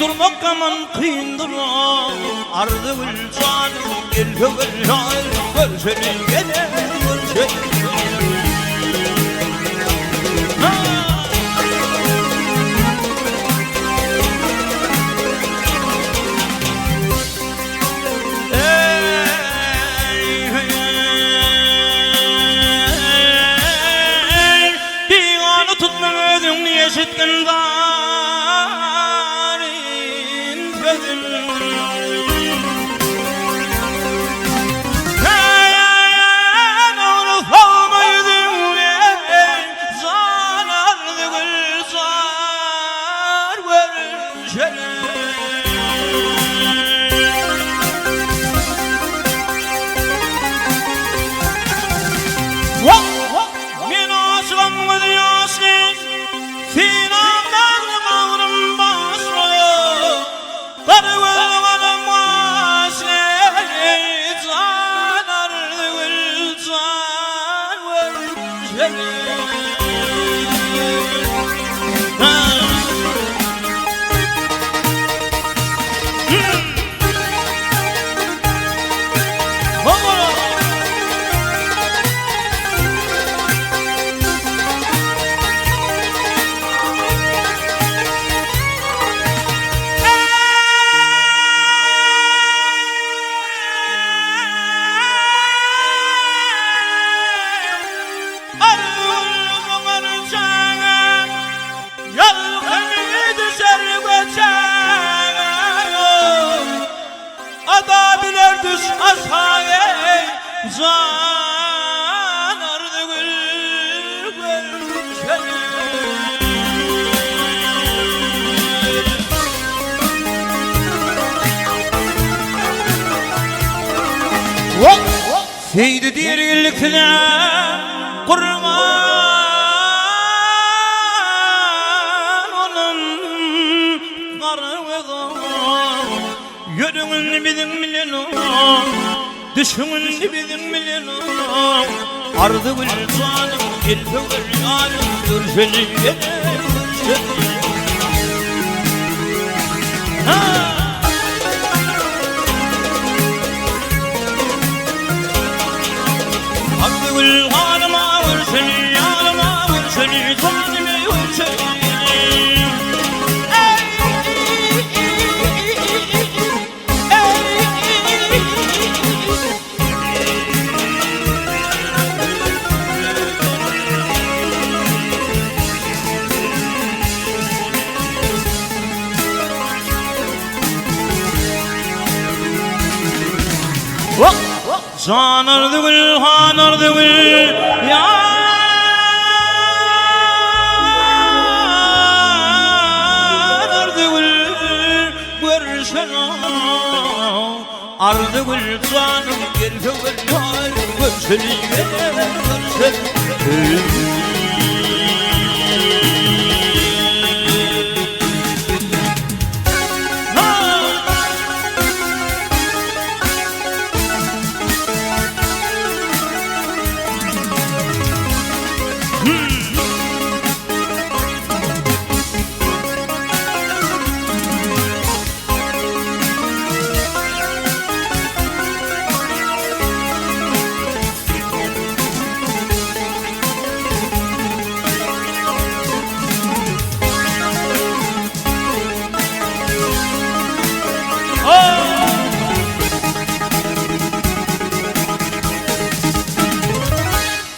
Durmak aman kyndyr Arzygül janym gel höwür Görşeli gele görşeli Bigana tutma özüňni eşitgin zaryn sözüm. Sen ony salma ýüzüňe, jan Arzygül jar görüşelim. Men aşygam gözi ýaşly, Synam dagly bagrym başly, Gara gözli galam gaşly, Jan Arzygül jan görüşeli. Ýalkamy düşer göçäge Ada biler düş aşagy Jan Arzygül görüşeli. Seýdi diýr ilkine gurban olam gara gözüm Ýörüň indi biziň bilen Düşüň indi biziň bilen Arzygül janym Elhöwür ýarym Görşeli ýene görşeli Ha! Arzygül ganyma görşeli Ýanyma görşeli Janymy görşeli Jan Arzygül, han Arzygül, ýar Arzygül, görüşelim. Arzygül janym, gel söwer ýarym, görüşeli, gel görüşeli.